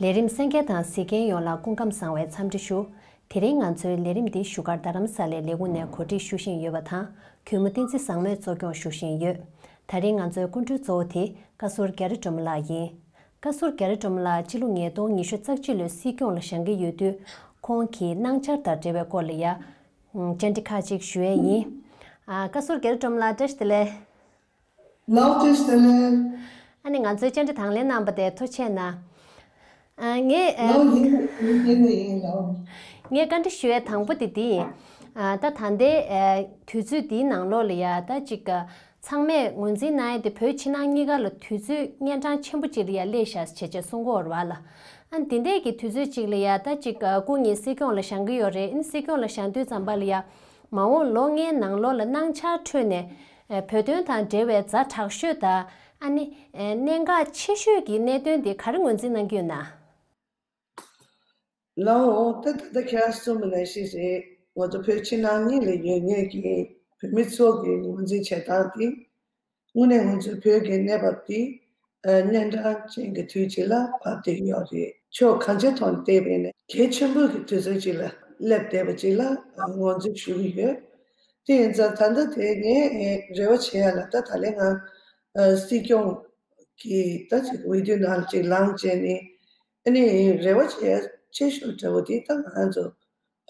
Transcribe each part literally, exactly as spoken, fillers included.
ལས་རིམ་གསན་མཁན་དང་གཟིགས་མཁན་ཡོངས་ལ་སྐུ་ཁམས་བཟང་བའི་འཚམས་འདྲི་ཞུ། དེ་རིང་ང་ཚོའི་ལས་རིམ་འདི་བཞུགས་སྒར་རྡ་རམ་ས་ལའི་ལས་ཁུངས་ནས་གོ་སྒྲིག་ཞུ་བཞིན་ཡོད་པ་དང་། གུས་མོ་བསྟན་འཛིན་བཟང་མོས་གཙོ་སྐྱོང་ཞུ་བཞིན་ཡོད། ད་རིང་ང་ཚོའི་སྐུ་མགྲོན་གཙོ་བོ་དེ་བཀའ་ཟུར་རྒྱ་རི་སྒྲོལ་མ་ལགས་ཡིན། བཀའ་ཟུར་རྒྱ་རི་སྒྲོལ་མ་ལགས་སྤྱི་ལོ་ཉིས་སྟོང་ཉི་ཤུ་རྩ་གཅིག་ལོའི་སྲིད་སྐྱོང་ལ་བཞེངས་ཀྱི་ཡོད་དུས། ཁོང་གི་གནང་འཆར་དང་འབྲེལ་བའི་སྐོར་ལ་ཡ། ཨུམ། བཅར་འདྲི་ཁག་ཅིག་ཞུ་ཡས་ཡིན། ཨ། བཀའ་ཟུར་རྒྱ་རི་སྒྲོལ་མ་ལགས་བཀྲ་ཤིས་བདེ་ལེགས། ལགས་བཀྲ་ཤིས་བདེ་ལེགས། ཨ་ནི་ང་ཚོའི་བཅར་འདྲི་དང་ལེན་གནང་བ་དེ་ཐུགས་རྗེ་གནང་། ཨ། ངས། ཨ། ལགས་ཡིན་ཡིན་ཡིན་ཡིན་ལགས། ངས་བཀའ་འདྲི་ཞུ་ཡས་དང་པོ་དེ་འདི་ཡིན། ཨ། ད་ད་ལྟའི། ཨ། དུས་ཚོད་འདིའི་ནང་ལོགས་ལ་ཡ་ད་ཅིག་ཨ། ཚང་མས་ངོས་འཛིན་གནང་ཡས་དེ་བོད་ཕྱི་ནང་གཉིས་ཀ་ལ་དུས་ཚོད་གཉན་འཕྲང་ཆེན་པོ་ཅིག་ལ་ཡ་སླེབས་ཤག་བྱས་བྱས་གསུང་གི་ཡོད་རེད་བ་ལ། ཨ། འདི་འདྲས་ཀྱི་དུས་ཚོད་ཅིག་ལ་ཡ་ད་ཅིག་ཨ། སྐུ་ཉིད་སྲིད་སྐྱོང་ལ་བཞེངས་ཀྱི་ཡོད་རེད། ཨ་ནི་སྲིད་སྐྱོང་ལ་བཞེངས་དུས་ཙམ་པ་ལ་ཡ། མ་འོངས་ལོ་ལྔའི་ནང་ལོགས་ལ་གནང་འཆར་ཁྲོད་ནས། ཨ། བོད་དོན་དང་འབྲེལ་བའི་ཛ་དྲག་ཤོས་དང་། ཨ་ནི། ཨ། གནད་འགག་ཆེ་ཤོས་ཀྱི་གནད་དོན་དེ་ག་རེ་ངོས་འཛིན་གནང་གི་ཡོད་ན། ལགས་འོང་། ད་ད་ལྟ་ཁྱེད་རང་གསུངས་པ་ནང་བཞིན་རེད། ང་ཚོ་བོད་ཕྱི་ནང་གཉིས་ལ་ཡོད་མཁན་གྱི་བོད་མི་ཚོ་གི་ངོས་འཛིན་བྱེད་སྟངས་དེ། དངོས་གནས་ང་ཚོའི་བོད་ཀྱི་གནས་བབ་འདི། ཨ། གཉན་འཕྲང་ཅན་གྱི་དུས་ཅིག་ལ་བབས་བསྡད་ཡོད་རེད། ཕྱོགས་གང་ཅིའི་ཐོག་ནས་བལྟས་པ་ཡིན་ན་གལ་ཆེན་པོ་གི་དུས་ཚོད་ཅིག་ལ་སླེབས་བསྡད་པ་ཅིག་ལ། ཨ། ངོས་འཛིན་ཞུ་གི་ཡོད། དེ་ཡིན་ཙང་ད་ལྟ་དེ་ངས་རེ་བ་བྱེད་ཡ་ལ། ད་ད་ལན་ང་། ཨ། སྲིད་སྐྱོང་གི་ད་ཅིག་འོས་བསྡུ་ནང་ལ་ཅིག་ལངས་བྱས་ནས། ཨ་ནི་རེ་བ་བྱེད་ཡ་ཆེ་ཤོས་འདྲ་བོ་དེ་ད་ང་རང་ཚོ།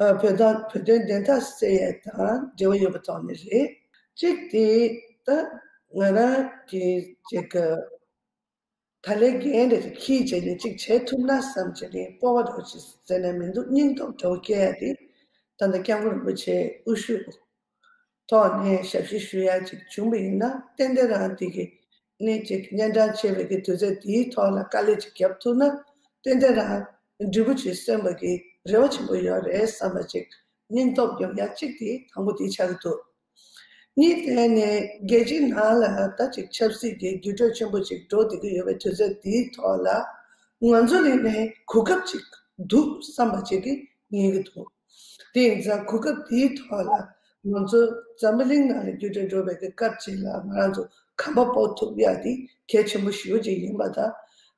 ཨ། བོད་དོན་བོད་དོན་བདེན་མཐའ་གསལ་ཡས་དང་འབྲེལ་བ་ཡོད་པའི་ཐོག་ནས་རེད། གཅིག་དེ་ད་ང་རང་གི་ཅིག་ག་ད་ལན་འགན་རེ་འཁྱེར་བྱས་ནས་ཅིག་བྱེད་ཐུབ་ན་བསམ་བྱས་ནས་སྤོབས་པ་འདྲ་བོ་ཅིག་ཟེར་ན་མི་འདུག་སྙིང་སྟོབས་འདྲ་བོ་སྐྱེ་ཡ་དེ་ད་ལྟ་སྐྱབས་མགོན་རིན་པོ་ཆེ་དབུ་བཞུགས་ཐོག་ནས་ཞབས་ཕྱི་ཞུ་ཡ་ཅིག་བྱུང་བ་ཡིན་ན། ཏན་ཏན་རང་དེ་གི་ནི་ཅིག་གཉན་འཕྲང་ཆེ་བའི་གི་དུས་ཚོད་དེའི་ཐོག་ལ་དཀའ་ལས་ཅིག་བརྒྱབ་ཐུབ་ན། ཏན་ཏན་རང་འབྲས་བུ་ཅིག་སོན་པ་གི་རེ་བ་ཆེན་པོ་ཡོད་རེད་བསམ་པ་ཅིག་སྙིང་སྟོབས་ཡོང་ཡ་གཅིག་དེ་དང་པོ་དེ་ཆགས་ཀྱི་འདུག་གཉིས་དེ་ནི་རྒྱལ་སྤྱིའི་ནང་ལ་ད་ཅིག་ཆབ་སྲིད་ཀྱི་འགྱུར་འགྲོས་ཆེན་པོ་ཅིག་འགྲོ་བསྡད་ཀྱི་ཡོད་པའི་དུས་ཚོད་དེའི་ཐོག་ལ། ང་ཚོ་ལ་ནི་གོ་སྐབས་ཅིག་འདུག་བསམ་པ་ཅིག་གི་ངེས་ཀྱི་འདུག་དེ་ཡིན་ཙང་གོ་སྐབས་དེའི་ཐོག་ལ་ང་ཚོ་འཛམ་བུ་གླིང་ནང་ལ་འགྱུར་འགྲོས་འགྲོ་བའི་གི་སྐབས་ཅིག་ལ་ང་རང་ཚོ་གོམ་པ་སྤོ་ཐུབ་ཡ་དེ་གལ་ཆེན་པོ་ཞེ་པོ་ཅིག་ཡིན་པ་དང་།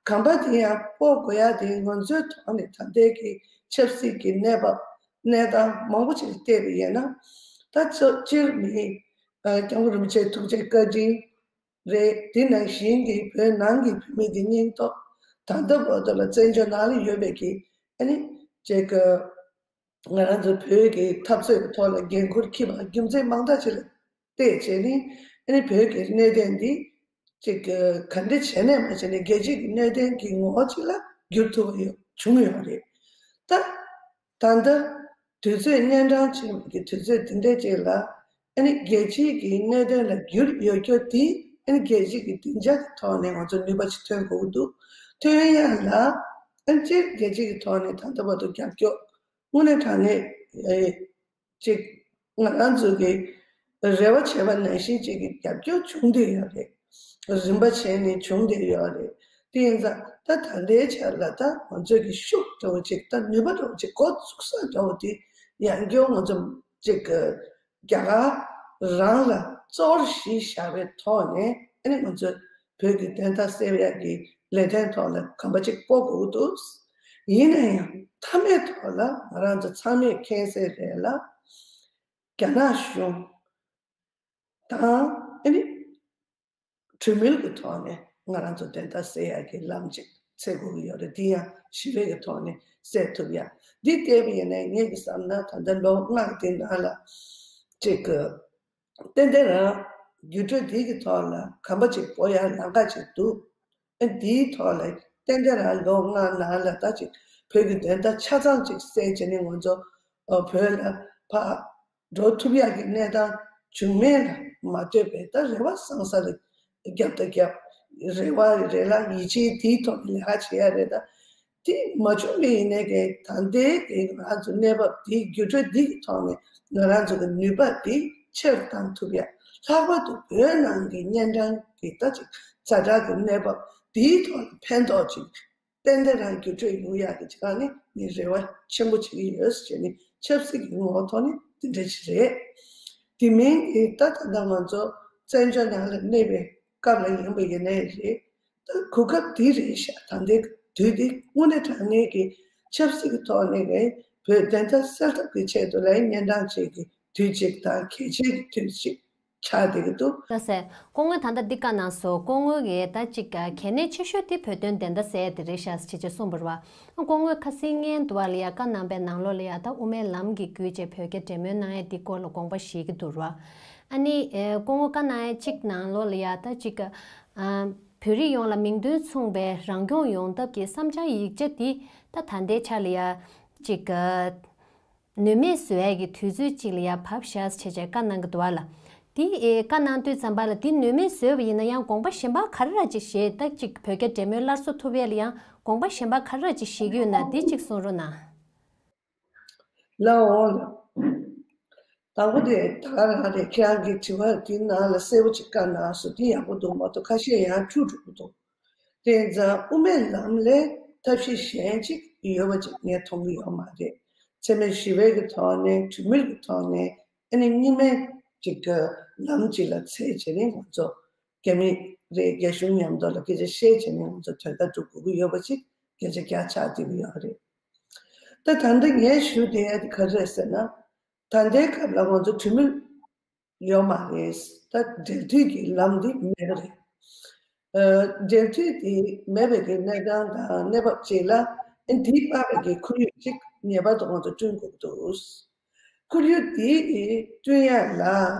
གོམ་པ་དེ་ཡང་སྤོ་དགོས་ཡ་དེ་ང་ཚོའི་ཐོག་ནས་ད་ལྟའི་གི་ཆབ་སྲིད་ཀྱི་གནས་བབ་གནས་སྟངས་མང་པོ་ཅིག་ལ་བལྟས་པ་ཡིན་ན། ད་ཚོ་སྤྱིར་མི། ཨ། སྐྱབས་མགོན་རིན་པོ་ཆེའི་ཐུགས་རྗེ་བཀའ་དྲིན་རེད། དེ་ནང་བཞིན་གྱི་བོད་ནང་གི་བོད་མི་གི་སྙིང་སྟོབས། ད་ལྟ་བར་དུ་ལ་བཙན་བྱོལ་ནང་ལ་ཡོད་པའི་གི་ཨ་ནི་ཅིག་ག་ང་རང་ཚོ་བོད་ཀྱི་འཐབ་རྩོད་ཀྱི་ཐོག་ལ་འགན་ཁུར་འཁྱེར་བ་རྒྱུ་མཚན་མང་དག་ཅིག་ལ་བལྟས་བྱས་ནས། ཨ་ནི་བོད་ཀྱི་གནད་དོན་འདི་ཅིག་ག་ག་འདྲ་བྱས་ནས་མ་བྱས་ནས་རྒྱལ་སྤྱིའི་གནད་དོན་གྱི་ངོ་བོ་ཅིག་ལ་འགྱུར་ཐུབ་པ་ཡོད་བྱུང་ཡོད་རེད། ད། ད་ལྟ་དུས་ཚོད་གཉན་འཕྲང་ཆེན་པོ་གི་དུས་ཚོད་འདི་འདྲ་ཅིག་ལ། ཨ་ནི་རྒྱལ་སྤྱིའི་གི་གནད་དོན་ལ་འགྱུར་ཡོད་རྒྱུ་དེ། ཨ་ནི་རྒྱལ་སྤྱིའི་གི་སྡིངས་ཆ་གི་ཐོག་ནས་ང་ཚོ་ནུས་པ་ཅིག་ཐོན་དགོས་ཀྱི་འདུག་ཐོན་ཡ་ལ། ཨ་ནི་སྤྱིར་རྒྱལ་སྤྱིའི་གི་ཐོག་ནས་ད་ལྟ་བར་དུ་རྒྱབ་སྐྱོར་དངོས་གནས་དྲང་གནས། ཨེ། ཅིག་ང་རང་ཚོ་གི་རེ་བ་བྱས་པ་ནང་བཞིན་ཅིག་གི་རྒྱབ་སྐྱོར་བྱུང་བསྡད་ཡོད་རེད། རིམ་པ་བྱས་ནས་བྱུང་བསྡད་ཡོད་རེད། དེ་ཡིན་ཙང་ད་ད་ལྟའི་ཆར་ལ་ད་ང་ཚོས་ཀྱི་ཤུགས་འདྲ་བོ་ཅིག་ད་ནུས་པ་འདྲ་བོ་ཅིག་འགོ་ཚུགས་ས་འདྲ་བོ་དེ་ཡང་སྐྱར་ང་ཚོ་ཅིག་གི་རྒྱ་གར་རང་ལ་གཙོ་བོར་གཞི་བཞག་པའི་ཐོག་ནས། ཨ་ནི་ང་ཚོས་བོད་ཀྱི་བདེན་མཐའ་གསལ་ཡག་གི་ལས་དོན་ཐོག་ལ་གོམ་པ་གཅིག་སྤོ་དགོས་ཀྱི་འདུག་ཡིན་ན་ཡང་མཐའ་མའི་ཐོག་ལ་ང་རང་ཚོ་ཚང་མས་མཁྱེན་གསལ་རེད་ལ། རྒྱ་ནག་གཞུང་དང་ཨ་ནི་གྲོས་མོལ་གྱི་ཐོག་ནས་ང་རང་ཚོ་བདེན་མཐའ་གསལ་ཡག་གི་ལམ་གཅིག་འཚོལ་དགོས་ཀྱི་ཡོད་རེད། འདི་ཡང་ཞི་བའི་གི་ཐོག་ནས་སེལ་ཐུབ་ཡ། འདི་བལྟས་པ་ཡིན་ན་ངེད་ཀྱི་བསམ་ན་ད་ལྟ་ལོ་ལྔ་གི་ནང་ལ་ཅིག་གི་ཏན་ཏན་རང་འགྱུར་འགྲོས་འདི་གི་ཐོག་ལ་གོམ་པ་གཅིག་སྤོ་ཡ་ལམ་ཁ་ཅིག་འདུག་ཨ། འདིའི་ཐོག་ལ་ཏན་ཏན་རང་ལོ་ལྔ་ནང་ལ་ད་ཅིག་བོད་ཀྱི་བདེན་མཐའ་ཆ་ཚང་ཅིག་གསལ་བྱས་ནས་ང་ཚོ་བོད་ལ་ཕར་འགྲོ་ཐུབ་ཡག་གི་གནས་སྟངས་བྱུང་མེད་ལ་མ་ལྟོས་པའི་ད་རེ་བ་བཟང་ས་ལ་རྒྱབ་དང་རྒྱབ། རེ་བ་རེད་ལ་ཡིད་ཆེས་དེའི་ཐོག་ནས་ལས་ཀ་བྱེད་ཡ་རེད། ད་དེ་མ་བྱུང་བ་ཡིན་ནའི་གི་ད་ལྟའི་གི་ང་རང་ཚོ་གནས་བབ་དེའི་འགྱུར་འགྲོས་འདི་གི་ཐོག་ནས་ང་རང་ཚོ་གི་ནུས་པ་དེ་ཆེ་རུ་བཏང་ཐུབ་ཡ། ལྷག་པར་དུ་བོད་ནང་གི་གཉན་འཕྲང་གི་ད་ཅིག་ཛ་དྲག་གི་གནས་བབ་དེའི་ཐོག་ནས་ཕན་ཐོགས་ཅིག་ཏན་ཏན་རང་འགྱུར་འགྲོས་ཡོང་ཡག་གི་ཅིག་ནི་ངས་རེ་བ་ཆེན་པོ་བྱེད་ཀྱི་ཡོད་ཟེར་ནས་ཆབ་སྲིད་ཀྱི་ངོ་བོ་ཐོག་ནས་འདི་འདྲ་ཞིག་རེད། དེ་མིན་གྱི་ད་ད་ལྟ་ང་ཚོ་བཙན་བྱོལ་ནང་ལ་གནས་པའི་སྐབས་ལ་ཡིན་པ་ཡིན་ནའི་རེད། ད་གོ་སྐབས་འདི་རེད་ཤག་ད་ལྟའི་ དུས་འདི་དངོས་གནས་དྲང་གནས་ཀྱི་ཆབ་སྲིད་ཀྱི་ཐོག་ནས་ཀྱི་བོད་བདེན་མཐའ་གསལ་ཐབས་ཀྱི་ཆེད་དུ་ལ་སྙན་གྲགས་ཅན་གྱི་དུས་གཅིག་དང་གལ་ཆེ་གི་དུས་གཅིག་ཆགས་བསྡད་ཀྱི་འདུག་ལགས་སེ། སྐུ་ངོས་ད་ལྟ་འདི་བཀའ་གནང་སོང་། སྐུ་ངོས་ཀྱིས་ད་ཅིག་གལ་གནད་ཆེ་ཤོས་དེ་བོད་དོན་བདེན་མཐའ་གསལ་དེ་རེད་ཤག་ཅེས་ཅེས་གསུངས་པ་རེད་བ། སྐུ་ངོས་ཁ་སང་ཉིན་དུ་བ་ལ་ཡ་བཀའ་གནང་པའི་ནང་ལོགས་ལ་ཡ་ད་དབུ་མའི་ལམ་གྱི་བརྒྱུད་བྱས་བོད་རྒྱ་འབྲེལ་མོལ་གནང་ཡས་འདི་སྐོར་ལ་དགོངས་པ་བཞེས་ཀྱི་འདུག་རེད་བ། ཨ་ནི་ཨེ་སྐུ་ངོས་བཀའ་གནང་ཡས་གཅིག་ནང་ལོགས་ལ་ཡ་ད་ཅིག་ཨ་བོད་རིགས་ཡོངས་ལ་མིང་དོན་མཚུངས་པའི་རང་སྐྱོང་ཡོང་ཐབས་ཀྱི་བསམ་འཆར་ཡིག་ཆ་འདི་ད་ད་ལྟའི་ཆ་ལ་ཡ་ཅིག་ཨ་ནུས་མེད་བཟོ་ཡས་ཀྱི་དུས་ཚོད་ཅིག་ལ་ཡ་བབས་ཤག་ཅེས་བྱས་བཀའ་གནང་གི་འདུག་བ་ལ། འདི་ཨེ་བཀའ་གནང་དུས་ཙམ་པ་ལ་འདི་ནུས་མེད་བཟོས་པ་ཡིན་ན་ཡང་དགོངས་པ་གཞན་པ་ག་རེ་ར་ཅིག་བཞེས། ད་ཅིག་བོད་རྒྱ་འབྲེལ་མོལ་སླར་གསོ་ཐུབ་ཡས་ལ་ཡང་དགོངས་པ་གཞན་པ་ག་རེ་ར་ཅིག་བཞེས་ཀྱི་ཡོད་ན་འདི་ཅིག་གསུང་རོགས་གནང་། ལགས་འོང་ལགས། དང་པོ་དེ་ད་ག་རང་རེད། ཁྱེད་རང་གི་དྲི་བ་དེའི་ནང་ལ་གསལ་པོ་ཅིག་བཀའ་གནང་སོང་། དེ་ཡག་པོ་འདུག་མ་གཏོགས་ཁ་ཤས་ཡང་འཁྲུག་འགྲོ་གི་འདུག་དེ་ཙང་དབུ་མའི་ལམ་ལས་ཐབས་ཤེས་གཞན་ཅིག་ཡོད་པ་ཅིག་ངས་མཐོང་གི་ཡོད་མ་རེད། འཚེ་མེད་ཞི་བའི་གི་ཐོག་ནས་གྲོས་མོལ་གི་ཐོག་ནས་ཨ་ནི་གཉིས་སྨན་ཅིག་གི་ལམ་ཅིག་ལ་ཚད་བྱས་ནས་ང་ཚོ་རྒྱ་མི་རེད། རྒྱ་གཞུང་མཉམ་དུ་ལ་སྐད་ཆ་བཤད་བྱས་ནས་ང་ཚོ་དོན་དག་སྒྲུབ་དགོས་ཀྱི་ཡོད་པ་ཅིག་སྐད་ཆ་རྒྱག་ཆགས་བསྡད་ཀྱི་ཡོད་རེད། ད་ད་ལྟ་ངས་ཞུ་བསྡད་ཡ་དེ་ག་རེ་རེད་ཟེར་ན། ད་ལྟའི་སྐབས་ལ་ང་ཚོ་གྲོས་མོལ་ཡོད་མ་རེད། ད་འབྲེལ་མཐུད་ཀྱི་ལམ་འདི་མེད་པ་རེད། ཨ་འབྲེལ་མཐུད་དེ་མེད་པའི་གི་གནས་སྟངས་དང་གནས་བབ་ཅིག་ལ་ཨ་འདིས་སྤར་བའི་གི་ཁོར་ཡུག་ཅིག་ངེས་པར་དུ་ང་ཚོ་བསྐྲུན་དགོས་ཀྱི་འདུག་ཁོར་ཡུག་འདི་བསྐྲུན་ཡ་ལ་ཨ་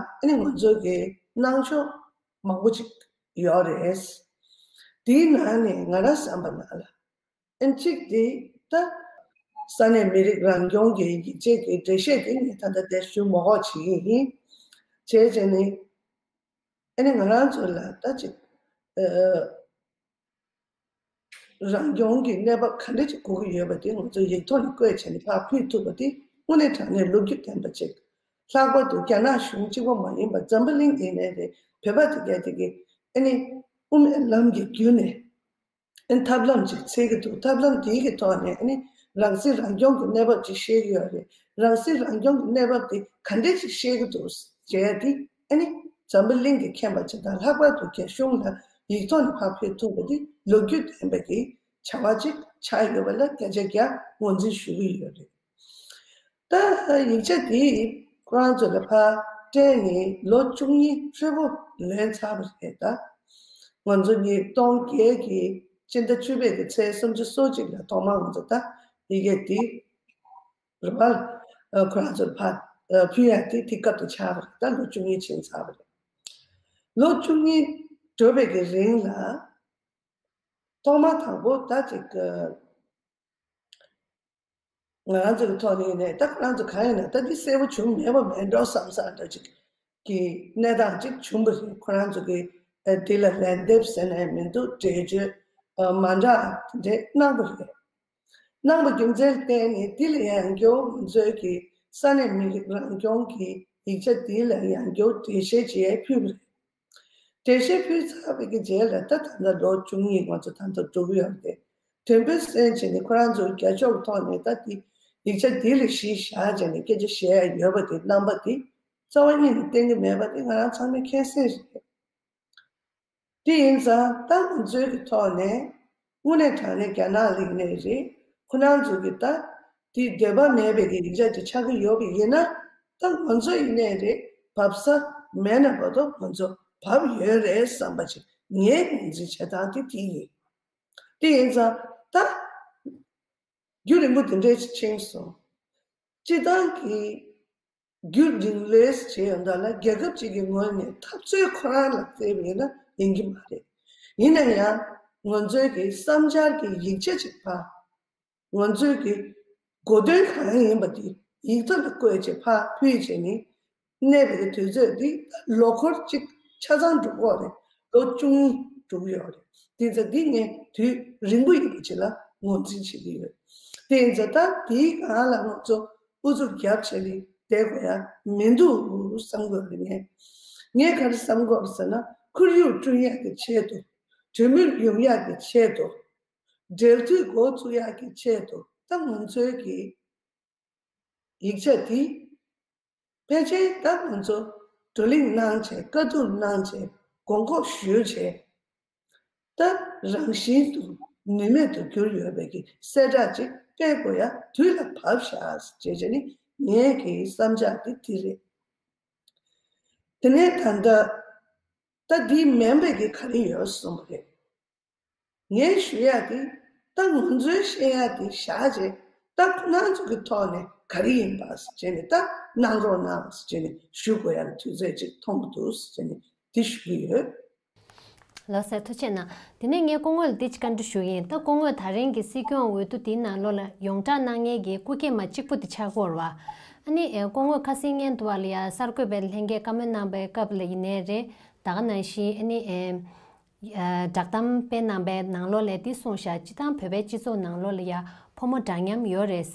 ནི་ང་ཚོ་གི་གནང་ཕྱོགས་མང་པོ་ཅིག་ཡོད་རེད། དེའི་ནང་ནས་ང་རང་བསམ་པ་ནང་ལ། ཨན་གཅིག་དེ་ད་ས་གནས་མི་རིགས་རང་སྐྱོང་གི་ཡིག་ཆའི་གི་འགྲེལ་བཤད་དེ་ངས་ད་ལྟ་དེ་ཞུ་མ་དགོས་བྱེད་ཀྱི་ཡིན། བྱས་བྱས་ནས་ཨ་ནི་ང་རང་ཚོ་ལ་ད་ཅིག་ཨ་རང་སྐྱོང་གི་གནས་བབ་ག་འདྲ་ཅིག་དགོས་ཀྱི་ཡོད་པ་དེ་ང་ཚོ་ཡིག་ཐོག་ནས་བཀོད་བྱས་ནས་ཕར་ཕུལ་ཐུབ་པ་དེ་དངོས་གནས་དྲང་གནས་ལོ་རྒྱུས་ལྡན་པ་ཅིག་ལྷག་པར་དུ་རྒྱ་ནག་གཞུང་གཅིག་པོ་མ་ཡིན་པར་འཛམ་བུ་གླིང་འདི་ནས་རེད། བོད་པ་དེ་གས་དེ་གས་ཨ་ནི་དབུ་མའི་ལམ་གྱི་བརྒྱུད་ནས། ཨ་ནི་ཐབས་ལམ་ཅིག་འཚོལ་གྱི་འདུག་ཐབས་ལམ་དེའི་གི་ཐོག་ནས་ཨ་ནི་རང་སྲིད་རང་སྐྱོང་གི་གནས་བབ་ཅིག་ཤེས་ཀྱི་ཡོད་རེད། རང་སྲིད་རང་སྐྱོང་གི་གནས་བབ་དེ་ག་འདྲས་ཅིག་ཤེས་ཀྱི་འདུག་ཟེར་ཡ་དེ་ཨ་ནི་འཛམ་བུ་གླིང་གི་མཁྱེན་པ་ཅིག་དང་ལྷག་པར་དུ་རྒྱ་གཞུང་ལ་ཡིག་ཐོག་ནས་ཕར་ཕུལ་ཐུབ་པ་དེ་ལོ་རྒྱུས་ལྡན་པ་གི་བྱ་བ་ཅིག་ཆགས་ཡོད་པ་ལ་སྐད་ཆ་རྒྱག་ངོས་འཛིན་ཞུ་གི་ཡོད་རེད། ད་ཡིག་ཆ་འདི་ཁོ་རང་ཚོ་ལ་ཕར་སྤྲད་ནས་ལོ་བཅུ་གཉིས་ཧྲིལ་པོ་ལོན་ཚར་བ་རེད་ད། ང་ཚོ་ཉིས་སྟོང་བརྒྱད་ཀྱི་སྤྱི་ཟླ་བཅུ་པའི་གི་ཚེས་སུམ་ཅུ་སོ་གཅིག་ལ་ཐོག་མར་ང་ཚོ་ད་ཡི་གེ་འདི་རེད་པ། ཁོ་རང་ཚོ་ལ་ཕར་ཕུལ་ཡ་དེ་དེ་སྐབས་དུ་ཆགས་པ་རེད། ད་ལོ་བཅུ་གཉིས་ཕྱིན་ཚར་བ་རེད། ལོ་བཅུ་གཉིས་འགྲོ་བའི་གི་རིང་ལ་ཐོག་མ་དང་པོ་ད་ཅིག་ང་རང་ཚོ་གི་ཐོག་ནས་ནས་ད་ཁོ་རང་ཚོ་གང་ཡིན་ན་ད་འདི་གསལ་པོ་བྱུང་མེད་པ་མེད་འགྲོ་བསམ་བསམ་འདྲ་ཅིག་གི་གནས་སྟངས་ཅིག་བྱུང་བ་རེད། ཁོ་རང་ཚོ་གི་ཨ་འདི་ལ་ལན་འདེབས་ཟེར་ནས་མི་འདུག་འགྲེལ་བརྗོད་ཨ་མ་འདྲ་དེ་འདྲས་གནང་བ་རེད། གནང་བ་རྒྱུ་མཚན་བརྟེན་ནས་འདི་ལ་ཡང་སྐྱོ་བོ་ང་ཚོའི་གི་ས་གནས་མི་རིགས་རང་སྐྱོང་གི་ཡིག་ཆ་འདི་ལ་ཡང་སྐྱོ་བོ་འགྲེལ་བཤད་བྱས་ཕུལ་བ་རེད། འགྲེལ་བཤད་ཕུལ་ཚར་བའི་གི་རྗེས་ལ་ད་ད་ལྟ་ལོ་བཅུ་གཉིས་ང་ཚོ་ད་ལྟ་འགྲོ་གི་ཡོད་རེད། དོན་དཔོན་གསན་བྱས་ནས་ཁོ་རང་ཚོའི་རྒྱབ་ཕྱོགས་ཐོག་ནས་ད་དེ་ཡིག་ཆ་འདི་ལ་གཞི་བཞག་བྱས་ནས་སྐད་ཆ་བཤད་ཡ་ཡོད་པ་དེ་རྣམ་པ་དེ་རྩ་བ་ཉིད་ནས་བསྟན་གྱི་མེད་པ་དེ་ང་རང་ཚང་མས་མཁྱེན་གསལ་རེད། དེ་ཡིན་ཙང་ད་ང་ཚོའི་གི་ཐོག་ནས་དངོས་གནས་དྲང་གནས་རྒྱ་ནག་ལ་ཡིན་ནའི་རེད། ཁོ་རང་ཚོ་གི་ད་དེ་འདོད་པ་མེད་པའི་གི་ཡིག་ཆ་དེ་ཆགས་ཀྱི་ཡོད་པ་ཡིན་ན་ད་ང་ཚོ་ཡིན་ནའི་རེད། བབས་ས་མེད་ན་བར་དུ་ང་ཚོ་བབས་ཡོད་རེད་བསམ་པ་ཅིག་ངའི་ངོས་འཛིན་བྱེད་སྟངས་དེ་དེ་ཡིན། དེ་ཡིན་ཙང་ད་རྒྱུན་རིང་པོ་དེ་འདྲའི་ཕྱིན་སོང་། སྤྱིར་བཏང་གི་རྒྱུན་རིང་ལོས་བྱས་ཡོང་དུས་ལ་རྒྱལ་ཁབ་ཅིག་གི་ངོས་ནས་འཐབ་རྩོད་ཁོ་རང་ལ་བརྩིས་པ་ཡིན་ན་ཡིན་གྱི་མ་རེད། ཡིན་ན་ཡང་ང་ཚོའི་གི་བསམ་འཆར་གྱི་ཡིག་ཆ་ཅིག་ཕར་ང་ཚོའི་གི་གོ་དོན་གང་ཡིན་པ་དེ་ཡིག་ཐོག་ལ་བཀོད་བྱས་ཕར་ཕུལ་བྱས་ནས་གནས་པའི་གི་དུས་ཚོད་འདི་ལོ་འཁོར་གཅིག་ཆ་ཚང་འགྲོ་གི་ཡོད་རེད། ལོ་བཅུ་གཉིས་འགྲོ་གི་ཡོད་རེད། དེ་ཚོ་འདི་ངས་དུས་རིང་པོ་ཡིན་པ་ཅིག་ལ་ངོས་འཛིན་བྱེད་ཀྱི་ཡོད། དེ་ཡིན་ཙང་ད་དེའི་སྒང་ལ་ང་ཚོ་ཨུ་ཚུགས་རྒྱབ་བྱས་ནས་བསྡད་དགོས་ཡ་མི་འདུག་བསམ་གྱི་ཡོད་རེད། ངས་ངས་ག་རེ་བསམ་གྱི་ཡོད་རེད་ཟེར་ན་ཁོར་ཡུག་བསྐྲུན་ཡག་གི་ཆེད་དུ་གྲོས་མོལ་ཡོང་ཡག་གི་ཆེད་དུ་འབྲེལ་མཐུད་འགོ་ཚུགས་ཡག་གི་ཆེད་དུ་ད་ང་ཚོའི་གི་ཡིག་ཆ་དེ་ཕལ་ཆེར་ད་ང་ཚོ་བགྲོ་གླེང་གནང་བྱས་བཀའ་བསྡུར་གནང་བྱས་དགོངས་སྐོར་ཞུས་བྱས་ད་རང་བཞིན་དུ་ ནུས་མེད་དུ་གྱུར་ཡོད་པའི་གི་གསལ་བསྒྲགས་ཅིག་སྤེལ་དགོས་ཡ་དུས་ལ་བབ་ཤག་ཅེས་བྱས་ནས་ངའི་གི་བསམ་འཆར་དེ་དེ་རེད། དེ་ནས་ད་ལྟ་ད་འདི་མིན་པའི་གི་ག་རེ་ཡོད་གསུངས་པ་རེད། ངས་ཞུ་ཡ་དེ་ད་ང་ཚོའི་བཤད་ཡ་དེ་བཞག་རྗེས་ད་ཁོ་རང་ཚོ་གི་ཐོག་ནས་ག་རེ་ཡིན་པ་ཟེར་བྱས་ནས་ད་གནང་རོགས་གནང་ཟེར་བྱས་ནས་ཞུ་དགོས་ཡ་གི་དུས་ཚོད་ཅིག་མཐོང་གི་འདུག་ཟེར་བྱས་ནས་འདི་ཞུ་གི་ཡོད། ལགས་སོ། ཐུགས་རྗེ་གནང་། དེ་ནས་ངས་སྐུ་ངོ་ལ་འདི་ཅིག་བཀའ་འདྲི་ཞུ་གི་ཡིན། ད་སྐུ་ངོས་ད་རིང་གི་སྲིད་སྐྱོང་འོས་བསྡུ་དེའི་ནང་ལོགས་ལ་ཡོངས་བསྒྲགས་གནང་མཁན་གྱི་སྐུ་སྐྱེས་མ་གཅིག་པུ་དེ་ཆགས་ཀྱི་ཡོད་རེད་བ། ཨ་ནི་ཨེ་སྐུ་ངོས་ཁ་སང་བརྙན་དུ་བ་ལ་ཡ་གསར་འགོད་པའི་ལྷན་རྒྱས་བཀའ་མོལ་གནང་པའི་སྐབས་ལ་ཡིན་ནའི་རེད། ད་ག་ནང་བཞིན་ཨ་ནི་ཨེ་ཨ་བསྒྲགས་གཏམ་སྤེལ་གནང་པའི་ནང་ལོགས་ལ་འདི་གསུངས་ཤག་སྤྱི་བཏང་བོད་པའི་སྤྱི་ཚོགས་ནང་ལོགས་ལ་ཡ་ཕོ་མོ་འདྲ་མཉམ་ཡོད་རེད།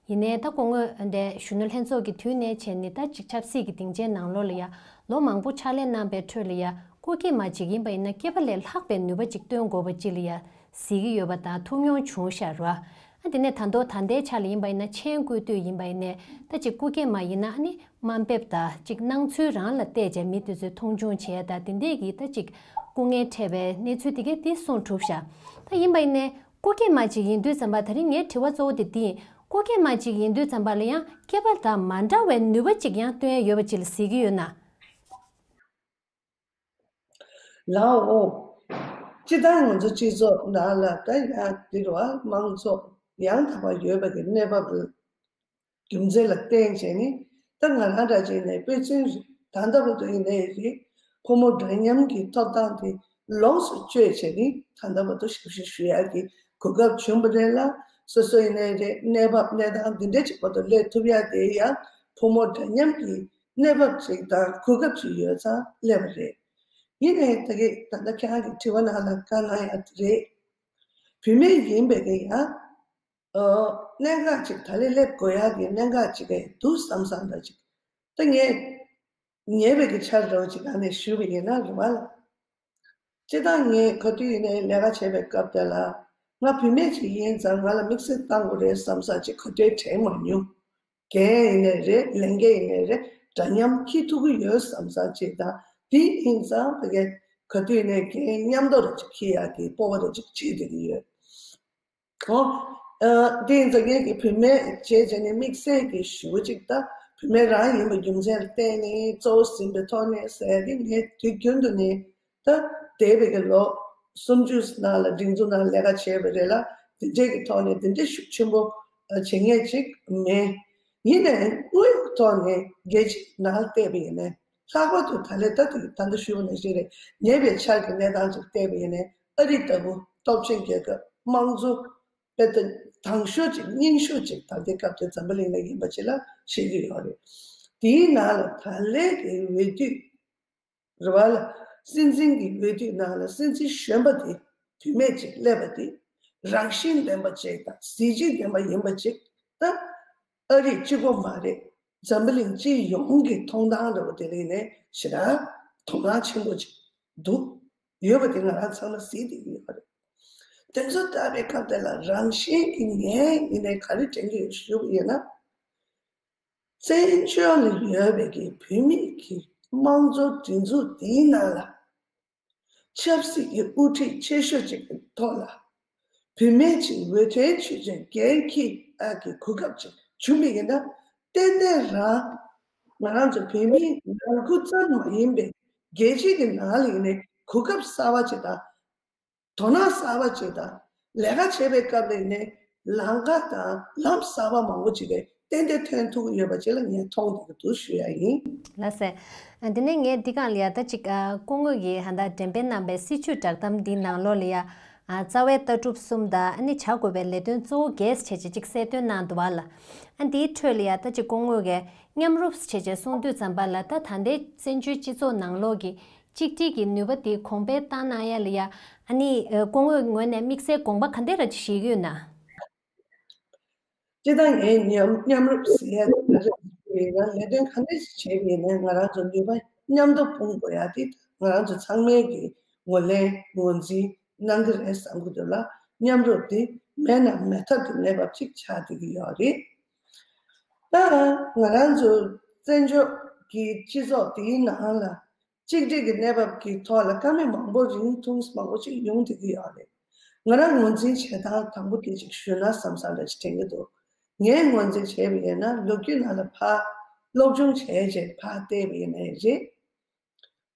ཡིན་ནའི་ད་སྐུ་ངོས་འདི་གཞོན་ནུ་ལྷན་ཚོགས་ཀྱི་དུས་ནས་བྱས་ནས་ད་ཅིག་ཆབ་སྲིད་ཀྱི་སྡིངས་ཆའི་ནང་ལོགས་ལ་ཡ་ལོ་མང་པོ་ཕྱག་ལས་གནང་པའི་ཁྲོད་ལ་ཡ་སྐུ་སྐྱེས་མ་ཅིག་ཡིན་པ་ཡིན་ན་སྐྱེས་པ་ལས་ལྷག་པའི་ནུས་པ་ཅིག་སྟོན་དགོས་པ་ཅིག་ལ་ཡ་གཟིགས་ཀྱི་ཡོད་པ་དང་ཐུགས་མྱོང་བྱུང་ཤག་ར། ཨ་དེ་ནས་ད་མདོ་ད་ལྟའི་ཆ་ལ་ཡིན་པ་ཡིན་ན་མཆན་བཀོད་དུས་ཡིན་པ་ཡིན་ནའི་ད་ཅིག་སྐུ་སྐྱེས་མ་ཡིན་ན་ཨ་ནི་དམའ་འབེབས་དང་ཅིག་སྣང་ཚུལ་རང་ལ་བལྟས་བྱས་མི་དེ་ཚོས་མཐོང་ཆུང་བྱས་དང་དེ་འདྲས་ཀྱི་ད་ཅིག་སྐུ་ངལ་འཕྲད་པའི་གནས་ཚུལ་དེ་གས་དེ་གསུངས་གྲུབ་ཤག་ད་ཡིན་པ་ཡིན་ནའི་སྐུ་སྐྱེས་མ་ཅིག་ཡིན་དུས་ཙམ་པ་ད་རིང་ངའི་དྲི་བ་གཙོ་བོ་དེ་འདི་ཡིན། སྐུ་སྐྱེས་མ་ཅིག་ཡིན་དུས་ཙམ་པ་ལ་ཡང་སྐྱེས་པ་དང་མ་འདྲ་བའི་ནུས་པ་ཅིག་ཡང་སྟོན་ཡ་ཡོད་པ་ཅིག་ལ་གཟིགས་ཀྱི་ཡོད་ན། ལའོ། སྤྱི་བཏང་ང་ཚོ་སྤྱི་ཚོགས་ནང་ལ་ད་ཡང་འདི་རུ་དམངས་གཙོ་ཡང་དག་པ་ཡོད་པ་གི་གནས་བབ་རྒྱུ་མཚན་ལ་བརྟེན་བྱས་ནས་ད་ང་རང་འདྲ་བྱས་ནས་དཔེ་མཚོན་ད་ལྟ་བར་དུ་ཡིན་ནའི་རེད། ཕོ་མོ་འདྲ་མཉམ་གྱི་ཐོབ་ཐང་དེ་ལོངས་སུ་སྤྱོད་བྱས་ནས་ད་ལྟ་བར་དུ་ཞབས་ཞུ་ཞུ་ཡག་གི་གོ་སྐབས་བྱུང་བ་རེད་ལ། སོ་སོ་ཡིན་ནའི་རེད། གནས་བབ་གནས་སྟངས་འདི་འདྲ་ཅིག་བར་དུ་སླེབས་ཐུབ་ཡག་དེ་ཡང་ཕོ་མོ་འདྲ་མཉམ་གྱི་གནས་བབ་ཅིག་དང་གོ་སྐབས་ཅིག་ཡོད་ཙང་སླེབས་པ་རེད། ཡིན་ནའི་ད་གི་ད་ལྟ་ཁྱེད་རང་གི་དྲི་བ་ནང་ལ་བཀའ་གནང་ཡག་དེ་རེད། བུད་མེད་ཡིན་པའི་གི་ཡང་གནད་འགག་ཅིག་ད་ལས་སླེབས་དགོས་ཡག་གི་གནད་འགག་ཅིག་གི་འདུག་བསམ་བསམ་འདྲ་ཅིག་ད་ངས་ཉེ་བའི་གི་ཆར་འདྲ་བོ་ཅིག་ཨ་ནས་ཞུས་པ་ཡིན་ན་རེད་བ་ལ། སྤྱིར་བཏང་ངས་ག་དུས་ཡིན་ནའི་ལས་ཀ་བྱེད་པའི་སྐབས་དེ་ལ་ང་བུད་མེད་ཅིག་ཡིན་ཙང་ང་ལ་དམིགས་བསལ་བཏང་དགོས་རེད་བསམ་ས་ཅིག་ག་དུས་དྲན་མ་མྱོང་། རྒན་ཡིན་ནའི་རེད། ལས་འགན་ཡིན་ནའི་རེད། འདྲ་མཉམ་འཁྱེར་ཐུབ་ཀྱི་ཡོད་བསམ་ས་ཅིག་དང་དེ་ཡིན་ཙང་ཕ་གི་ག་དུས་ཡིན་ནའི་འགན་མཉམ་དུ་རེ་ཅིག་འཁྱེར་ཡག་གི་སྤོབས་པ་རེ་ཅིག་བྱེད་བསྡད་ཀྱི་ཡོད། ཨོ། ཨ། དེ་ཡིན་ཙང་ངེད་ཀྱི་བུད་མེད་བྱས་བྱས་ནས་དམིགས་བསལ་གྱི་ཞུ་གཅིག་ད་བུད་མེད་རང་ཡིན་པའི་རྒྱུ་མཚན་ལ་བརྟེན་ནས་གཙོ་བོ་ཟིན་པའི་ཐོག་ནས་ཟེར་ཏེ་ངས་དུས་རྒྱུན་དུ་ནས་ད་འདས་པའི་གི་ལོ་སུམ་ཅུ་ནང་ལ་སྒྲིག་འཛུགས་ནང་ལས་ཀ་བྱས་པ་རེད་ལ། དེ་འདྲའི་གི་ཐོག་ནས་དེ་འདྲའི་ཤུགས་ཆེན་པོ་བྱེད་མཁན་ཅིག་མེད། ཡིན་ནའི་དངོས་ཡོད་ཐོག་ནས་རྒྱལ་སྤྱིའི་ནང་བལྟས་པ་ཡིན་ནའི། ལྷག་པར་དུ་ད་ལས་ད་དུས་ད་ལྟ་ཞུས་པ་ནང་བཞིན་རེད། ཉེ་བའི་ཆར་གྱི་གནས་སྟངས་ཅིག་བལྟས་པ་ཡིན་ནའི་ཨ་རི་ལྟ་བུ་སྟོབས་ཆེན་རྒྱལ་ཁབ་དམངས་གཙོ་དཔེ་ད་དང་ཤོས་ཅིག་རྙིང་ཤོས་ཅིག་ད་ལྟའི་སྐབས་དེ་འཛམ་བུ་གླིང་ལ་ཡིན་པ་ཅིག་ལ་བཤད་ཀྱི་ཡོད་རེད། དེའི་ནང་ལ་ད་ལས་ཀྱི་འོས་བསྡུ་རེད་བ་ལ། སྲིད་འཛིན་གྱི་འོས་བསྡུ་ནང་ལ་སྲིད་འཛིན་གཞོན་པ་དེ་བུད་མེད་ཅིག་སླེབས་པ་དེ་རང་བཞིན་ལྡན་པ་ཅིག་དང་གཟི་བརྗིད་ལྡན་པ་ཡིན་པ་ཅིག་ད། ཨ་རི་གཅིག་པོ་མ་རེད། འཛམ་བུ་གླིང་སྤྱི་ཡོངས་ཀྱི་མཐོང་སྟངས་འདྲ་བོ་དེ་ལ་ནས་ཞེ་དྲག་དོ་སྣང་ཆེན་པོ་ཅིག་འདུག་ཡོད་པ་དེ་ང་རང་ཚང་མ་གཟིགས་བསྡད་ཀྱི་ཡོད་པ་རེད། དེ་ཚོ་ལྟ་བའི་སྐབས་དེ་ལ་རང་བཞིན་གྱི་ངས་ཡིན་ནའི་ག་རེ་དྲན་གྱི་ཡོད་ཞུ་བ་ཡིན་ན། བཙན་བྱོལ་ལ་ཡོད་པའི་གི་བོད་མི་གི་དམངས་གཙོ་སྒྲིག་འཛུགས་འདིའི་ནང་ལ། ཆབ་སྲིད་ཀྱི་དབུ་ཁྲིད་ཆེ་ཤོས་ཅིག་གི་ཐོག་ལ་བུད་མེད་ཅིག་འོས་ཐོན་ཆོས་ཅན་འགན་འཁྱེར་ཨ་གི་གོ་སྐབས་ཅིག་བྱུང་བ་ཡིན་ན། ཏན་ཏན་རང་ང་རང་ཚོ་བོད་མིའི་ནང་ཁུལ་ཙམ་མ་ཡིན་པའི་རྒྱལ་སྤྱི་གི་ནང་ལ་ཡིན་ནའི་གོ་སྐབས་གསར་པ་ཅིག་དང་། དོ་སྣང་གསར་པ་ཅིག་དང་ལས་ཀ་བྱེད་པའི་སྐབས་ལ་ཡིན་ནའི་ལམ་ཁ་དང་ལམ་གསར་པ་མང་པོ་ཅིག་ལ་ཏན་ཏན་ཐོན་ཐུབ་ཀྱི་ཡོད་པ་ཅིག་ལ་ངས་མཐོང་བསྡད་ཀྱི་འདུག་ཞུ་ཡ་ཡིན། ལགས་སེ། ཨ། དེ་ནས་ངས་འདི་སྒང་ལ་ཡ་ད་ཅིག་ཨ། སྐུ་ངོས་ཀྱིས་ཧ་ད་འགྲེམས་སྤེལ་གནང་པའི་སྲིད་བྱུས་བསྒྲགས་གཏམ་འདིའི་ནང་ལོགས་ལ་ཡ། ཨ། རྩ་བའི་ལྟ་གྲུབ་གསུམ་དང་ཨ་ནི་བྱ་དགོས་པའི་ལས་དོན་གཙོ་བོ་བརྒྱད་བྱས་བྱས་ཅིག་གསལ་སྟོན་གནང་འདུག་བ་ལ། ཨ། འདིའི་ཁྲོད་ལ་ཡ་ད་ཅིག་སྐུ་ངོས་ཀྱིས་མཉམ་རུབ་བྱས་བྱས་གསུངས་དུས་ཙམ་པ་ལ་ད་ད་ལྟའི་བཙན་བྱོལ་སྤྱི་ཚོགས་ནང་ལོགས་ཀྱི་གཅིག་སྒྲིལ་གྱི་ནུས་པ་དེ་གོང་འཕེལ་བཏང་གནང་ཡ་ལ་ཡ། ཨ་ནི་ཨ། སྐུ་ངོས་ངོས་ནས་དམིགས་བསལ་དགོངས་པ་ག་འདྲ་ར་ཅིག་བཞེས་ཀྱི་ཡོད་ན། སྤྱིར་བཏང་ངས་མཉམ་མཉམ་རུབ་ཟེར་ཡ་དེ་ག་རེ་ཡིན་ན། ལས་དོན་ག་འདྲ་ཞིག་བྱེད་ཀྱི་ཡིན་ནའི་ང་རང་ཚོ་ནུས་པ་མཉམ་དུ་སྤུངས་དགོས་ཡ་དེ་ང་རང་ཚོ་ཚང་མས་ཀྱི་ངོས་ལེན་ངོས་འཛིན་གནང་གི་རེད་བསམ་གྱི་འདུག་ལ། མཉམ་རུབ་དེ་མེད་ན་མེད་ཐབས་ཀྱི་གནས་བབ་ཅིག་ཆགས་བསྡད་ཀྱི་ཡོད་རེད། ད་ང་རང་ཚོ་བཙན་བྱོལ་གྱི་སྤྱི་ཚོགས་དེའི་ནང་ལ་གཅིག་སྒྲིལ་གྱི་གནས་བབ་ཀྱི་ཐོག་ལ་བཀའ་མོལ་མང་པོ་རིང་ཐུང་མང་པོ་ཞིག་ཡོང་བསྡད་ཀྱི་ཡོད་རེད། ང་རང་ངོས་འཛིན་བྱེད་སྟངས་དང་པོ་དེ་ཅིག་ཞུས་ན་བསམ་བསམ་འདྲ་ཅིག་དྲན་གྱི་འདུག་ངས་ངོས་འཛིན་བྱས་པ་ཡིན་ན་ལོ་རྒྱུས་ནང་ལ་ཕར་སློབ་སྦྱོང་བྱས་རྗེས་ཕར་བལྟས་པ་ཡིན་ནའི་རེད།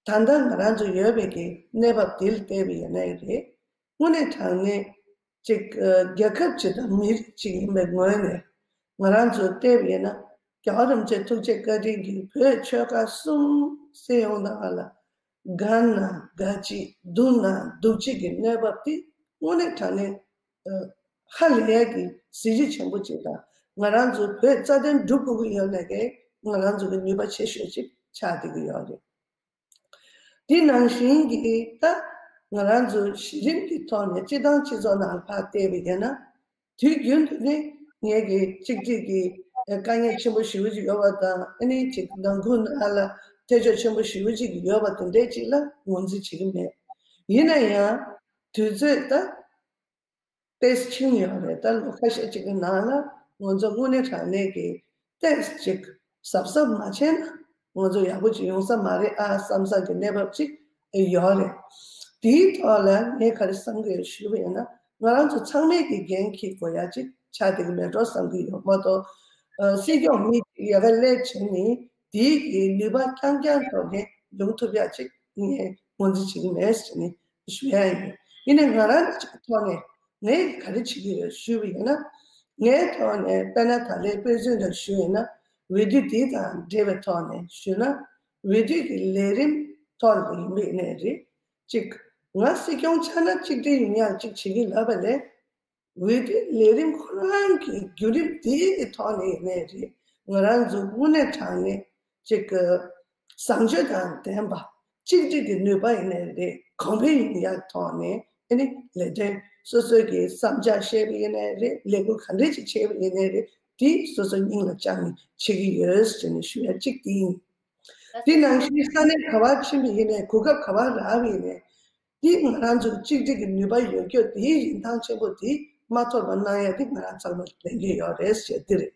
ད་ལྟ་ང་རང་ཚོ་ཡོད་པའི་གི་གནས་བབ་འདི་ལ་བལྟས་པ་ཡིན་ནའི་རེད། དངོས་གནས་དྲང་གནས་ཅིག་ཨ་རྒྱལ་ཁབ་ཅིག་དང་མི་རིགས་ཅིག་ཡིན་པའི་ངོས་ནས་ང་རང་ཚོ་བལྟས་པ་ཡིན་ན་རྒྱལ་བ་རིན་པོ་ཆེ་ཐུགས་རྗེ་བཀའ་དྲིན་གྱིས་བོད་ཆོལ་ཁ་གསུམ་སྲིད་གཡོག་དང་ལ་དགའ་ན་དགའ་གཅིག་སྡུག་ན་སྡུག་གཅིག་གི་གནས་བབ་དེ་དངོས་གནས་དྲང་གནས་ཨ་ཧ་ལས་ཡག་གི་གཟི་བརྗིད་ཆེན་པོ་ཅིག་དང་ང་རང་ཚོ་བོད་རྩ་དོན་སྒྲུབ་དགོས་ཀྱི་ཡོད་ནའི་གི་ང་རང་ཚོ་གི་ནུས་པ་ཆེ་ཤོས་ཅིག་ཆགས་བསྡད་ཀྱི་ཡོད་རེད། དེ་ནང་བཞིན་གྱི་ད་ང་རང་ཚོ་གཞི་རིམ་གྱི་ཐོག་ནས་སྤྱི་བཏང་སྤྱི་ཚོགས་ནང་ལ་ཕར་བལྟས་པ་ཡིན་ན་དུས་རྒྱུན་དུ་ནི་ངེད་ཀྱི་གཅིག་སྒྲིལ་གྱི་དཀའ་ངལ་ཆེན་པོ་ཞེ་པོ་ཅིག་ཡོད་པ་དང་ཨ་ནི་ཅིག་ནང་ཁུལ་ནང་ལ་ཐེ་ཇུས་ཆེན་པོ་ཞེ་པོ་ཅིག་ཡོད་པ་དེ་འདྲའི་ཅིག་ལ་ངོས་འཛིན་བྱེད་ཀྱི་མེད། ཡིན་ན་ཡང་དུས་ཚོད་ད། ཏེས་ཕྱིན་ཡོད་རེད། ད་ལོ་ཁ་ཤས་ཅིག་གི་ནང་ལ་ང་ཚོ་དངོས་གནས་དྲང་གནས་ཀྱི་ཏེས་ཅིག་གཟབ་གཟབ་མ་བྱས་ན་ང་ཚོ་ཡག་པོ་ཅིག་ཡོང་ས་མ་རེད་ཨ་བསམ་བསམ་གྱི་གནས་བབ་ཅིག་ཡོད་རེད། དེའི་ཐོག་ལ་ངས་ག་རེ་བསམ་གྱི་ཡོད་ཞུས་པ་ཡིན་ན་ང་རང་ཚོ་ཚང་མས་ཀྱི་འགན་འཁྱེར་དགོས་ཡ་ཅིག་ཆགས་བསྡད་ཀྱི་མེད་འགྲོ་བསམ་གྱི་ཡོད་མ་གཏོགས་ཨ་སྲིད་སྐྱོང་མི་ཅིག་ཡ་ག་སླེབས་བྱས་ནས་དེའི་གི་ནུས་པ་རྐྱང་རྐྱང་ཐོག་ནས་ཡོང་ཐུབ་ཡ་ཅིག་ངས་ངོས་འཛིན་བྱེད་ཀྱི་མེད་ཟེར་ནས་ཞུ་ཡ་ཡིན། ཡིན་ནའི་ང་རང་གི་ཅིག་གི་ཐོག་ནས་ངས་ག་རེ་བྱེད་ཀྱི་ཡོད་ཞུས་པ་ཡིན་ན། ངའི་ཐོག་ནས་དཔེར་ན་ད་ལན་དཔེ་མཚོན་དུ་ཞུས་ཡིན་ན་འོས་བསྡུ་འདི་དང་འབྲེལ་བའི་ཐོག་ནས་ཞུས་ན་འོས་བསྡུ་གི་ལས་རིམ་ཐོག་ནས་ཡིན་པ་ཡིན་ནའི་རེད། གཅིག་ང་སྲིད་སྐྱོང་ཆགས་ན་གཅིག་སྒྲིལ་ཡོང་ཡག་གཅིག་བྱེད་ཀྱི་ལབ་པ་ལས། འོས་བསྡུའི་ལས་རིམ་ཁོ་རང་གི་བརྒྱུད་རིམ་དེའི་ཐོག་ནས་ཡིན་ནའི་རེད། ང་རང་ཚོ་དངོས་གནས་དྲང་གནས་ཅིག་གི་བཟང་སྤྱོད་དང་ལྡན་པ་གཅིག་སྒྲིལ་གྱི་ནུས་པ་ཡིན་ནའི་རེད། གོང་འཕེལ་ཡོང་ཡག་ཐོག་ནས་ཨ་ནི་ལས་དོན་སོ་སོའི་གི་བསམ་འཆར་བཤད་པ་ཡིན་ནའི་རེད། ལས་འགུལ་ག་འདྲས་ཅིག་བྱས་པ་ཡིན་ནའི་རེད། དེ་སོ་སོ་སྙིང་ལ་བཅངས་ནས་བྱེད་ཀྱི་ཡོད་ཟེར་ནས་ཞུ་ཡ་གཅིག་དེ་ཡིན། དེ་ནང་བཞིན་ས་གནས་ག་པར་ཕྱིན་པ་ཡིན་ནའི་གོ་སྐབས་ག་པར་རག་པ་ཡིན་ནའི། འདི་ང་རང་ཚོ་གཅིག་སྒྲིལ་གྱི་ནུས་པ་ཡོད་རྒྱུ་དེའི་རིན་ཐང་ཆེན་པོ་དེ་མ་ཐོབ་པ་གནང་ཡ་དེ་ང་རང་ཚང་མ་ལས་འགན་ཡོད་རེད་ཟེར་འདི་རེད།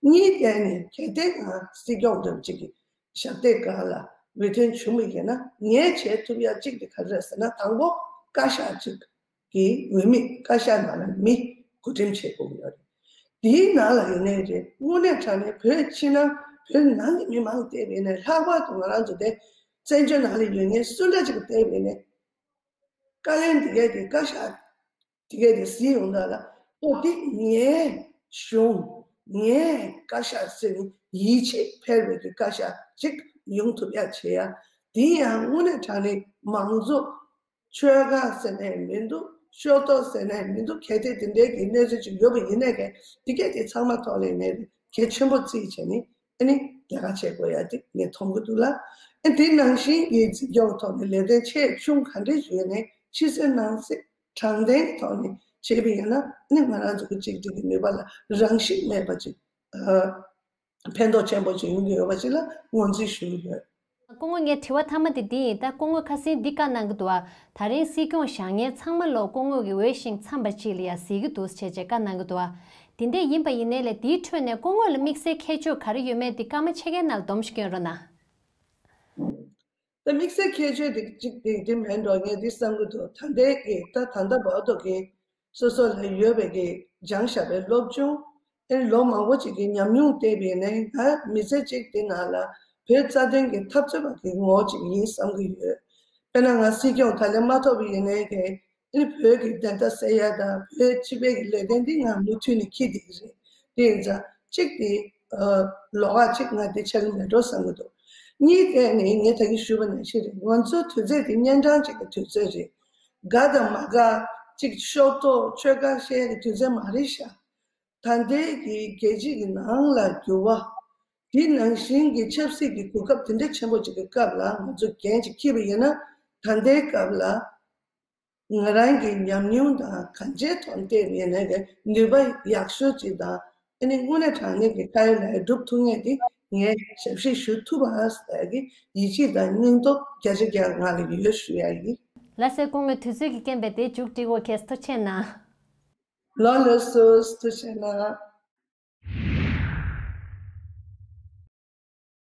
གཉིས་ཐད་ནས་གལ་ཏེ་ང་སྲིད་སྐྱོང་འདྲ་བོ་ཅིག་གི་ཞབས་སྟེགས་སྒང་ལ་འོས་ཐོན་བྱུང་བ་ཡིན་ན་ངས་བྱེད་ཐུབ་ཡ་གཅིག་དེ་ག་རེ་རེད་ཟེར་ན་དང་པོ་བཀའ་ཤག་ཅིག་གི་འོས་མི་བཀའ་ཤག་ནང་ལ་མི་བགོ་འགྲེམས་བྱེད་དགོས་ཀྱི་ཡོད་རེད། དེའི་ནང་ལ་ཡིན་ནའི་རེད། དངོས་གནས་དྲང་གནས་བོད་ཕྱི་ནང་བོད་ནང་གི་མི་མང་བལྟས་པ་ཡིན་ནའི་ལྷག་པར་དུ་ང་རང་ཚོ་དེ་བཙན་བྱོལ་ནང་ལ་ཡོད་མཁན་སུ་འདྲ་ཅིག་བལྟས་པ་ཡིན་ནའི་བཀའ་བློན་དེ་གས་དེ་བཀའ་ཤག་དེ་གས་དེ་གཟིགས་ཡོང་ད་ལ་ཨོ་དེ་ངའི་གཞུང་ངའི་བཀའ་ཤག་ཟེར་ནས་ཡིད་ཆེས་འཕེར་བའི་གི་བཀའ་ཤག་ཅིག་ཡོང་ཐུབ་ཡ་བྱེད་ཡ། དེ་ཡང་དངོས་གནས་དྲང་གནས་མང་གཙོ་ཆོལ་ཁ་ཟེར་ནའི་མི་འདུག་ཤོག་ཐོག་ཟེར་ནའི་མི་འདུག་གལ་ཏེ་དེ་འདྲའི་གི་གནས་ཚུལ་ཅིག་ཡོད་པ་ཡིན་ནའི་གལ་དེ་གལ་ཏེ་ཚང་མ་ཐོག་ལས་ནས་གལ་ཆེན་པོ་བརྩིས་བྱས་ནས་ཨ་ནི་ལས་ཀ་བྱེད་དགོས་ཡ་དེ་ངས་མཐོང་གི་འདུག་ལ། ཨ་དེ་ནང་བཞིན་གྱི་འཛིན་སྐྱོང་ཐོག་ནས་ལས་དོན་ཆེ་ཆུང་ག་འདྲས་ཡོད་ནའི་ཕྱི་གསལ་ནང་གསལ་དྲང་བདེན་ཐོག་ནས་བྱས་པ་ཡིན་ན་ཨ་ནི་ང་རང་ཚོ་གི་གཅིག་སྒྲིལ་གྱི་ནུས་པ་ལ་རང་བཞིན་མེད་པ་ཅིག་ཨ། ཕན་ཐོགས་ཆེན་པོ་ཅིག་ཡོང་གི་ཡོད་པ་ཅིག་ལ་ངོས་འཛིན་ཞུ་གི་ཡོད། སྐུ་ངོ་ངའི་དྲི་བ་མཐའ་མ་དེ་འདི་ཡིན། ད་སྐུ་ངོ་ཁ་སང་འདི་བཀའ་གནང་གི་འདུག་བ། ད་རིང་སྲིད་སྐྱོང་བཞེངས་མཁན་ཚང་མ་ལོ་སྐུ་ངོ་གི་འོས་ཤིང་འཚམས་པ་ཅིག་ལ་ཡ་གཟིགས་ཀྱི་འདུག་ཅེས་བྱས་བཀའ་གནང་གི་འདུག་བ། དེ་འདྲ་ཡིན་པ་ཡིན་ནའི་ལས་དེའི་ཁྲོད་ནས་སྐུ་ངོ་ལ་དམིགས་བསལ་ཁྱད་ཆོས་ག་རེ་ཡོད་མེད་དེ་སྐར་མ་ཕྱེད་ཀའི་ནང་ལ་སྡོམ་ཞིག་སྐྱོན་རོགས་གནང་། ད་དམིགས་བསལ་ཁྱད་ཆོས་དེ་གཅིག་དེ་དེ་མེད་འགྲོ་ངས་འདི་བསམ་གི་འདུག་ད་ལྟའི་གི་ད་ད་ལྟ་བར་དུ་གི་སོ་སོ་ལ་ཡོད་པའི་གི་སྦྱངས་བཞག་པའི་སློབ་སྦྱོང་ཨེ་ལོ་མང་པོ་ཅིག་གི་ཉམས་མྱོང་བལྟས་པ་ཡིན་ནའི་ང་མི་ཚེ་གཅིག་དེ་ནང་ལ་བོད་རྩ་དོན་གྱི་འཐབ་རྩོད་པ་གི་ངོ་བོ་ཅིག་ཡིན་བསམ་གི་ཡོད། དཔེར་ན་ང་སྲིད་སྐྱོང་ད་ལན་མ་ཐོབ་པ་ཡིན་ནའི་གི་ཨེ་བོད་ཀྱི་བདེན་མཐའ་གསལ་ཡ་དང་བོད་སྤྱི་པའི་གི་ལས་དོན་འདི་ང་མུ་མཐུད་ནས་འཁྱེར་བསྡད་ཀྱི་རེད། དེ་ཡིན་ཙང་གཅིག་དེ་ལོགས་ཀ་གཅིག་ང་དེ་ཆགས་ཀྱི་མེད་འགྲོ་བསམ་གི་འདུག་གཉིས་དེ་ནི་ངས་ད་གིན་ཞུས་པ་ནང་བཞིན་རེད། ང་ཚོའི་དུས་ཚོད་དེ་གཉན་འཕྲང་ཅིག་གི་དུས་ཚོད་རེད། དགའ་དང་མ་དགའ་ཅིག་ཤོག་ཐོག་ཆོལ་ཁ་བཤད་ཀྱི་དུས་ཚོད་མ་རེད་ཤག་ད་ལྟའི་གི་རྒྱལ་སྤྱི་གི་ནང་ལ་འགྱུར་བ། དེ་ནང་བཞིན་གྱི་ཆབ་སྲིད་ཀྱི་གོ་སྐབས་དེ་འདྲ་ཆེན་པོ་ཅིག་གི་སྐབས་ལ་ང་ཚོ་འགན་ཅིག་འཁྱེར་བ་ཡིན་ན་ད་ལྟའི་སྐབས་ལ་ང་རང་གི་ཉམས་མྱོང་དང་གང་ཅིའི་ཐོག་བལྟས་པ་ཡིན་ན་གི་ནུས་པ་ཡག་ཤོས་ཅིག་དང་ཨ་ནི་དངོས་གནས་དྲང་གནས་ཀྱི་ཁ་ཡོད་ལག་ཡོད་སྒྲུབ་ཐུབ་མཁན་དེ་ངས་ཞབས་ཕྱི་ཞུ་ཐུབ་པ་ཟེར་གི་ཡིད་ཆེས་དང་སྙིང་སྟོབས་བརྒྱ་ཆ་བརྒྱ་ང་ལ་ཡོད་ཞུ་ཡ་ཡིན། ལགས་སེ། སྐུ་ངོ་དུས་ཚོད་ཀྱི་རྐྱེན་པས་དེ་མཇུག་སྒྲིལ་དགོས་ཁེལ། ཐུགས་རྗེ་གནང་། ལགས་ལགས་སོ། ཐུགས་རྗེ་གནང་།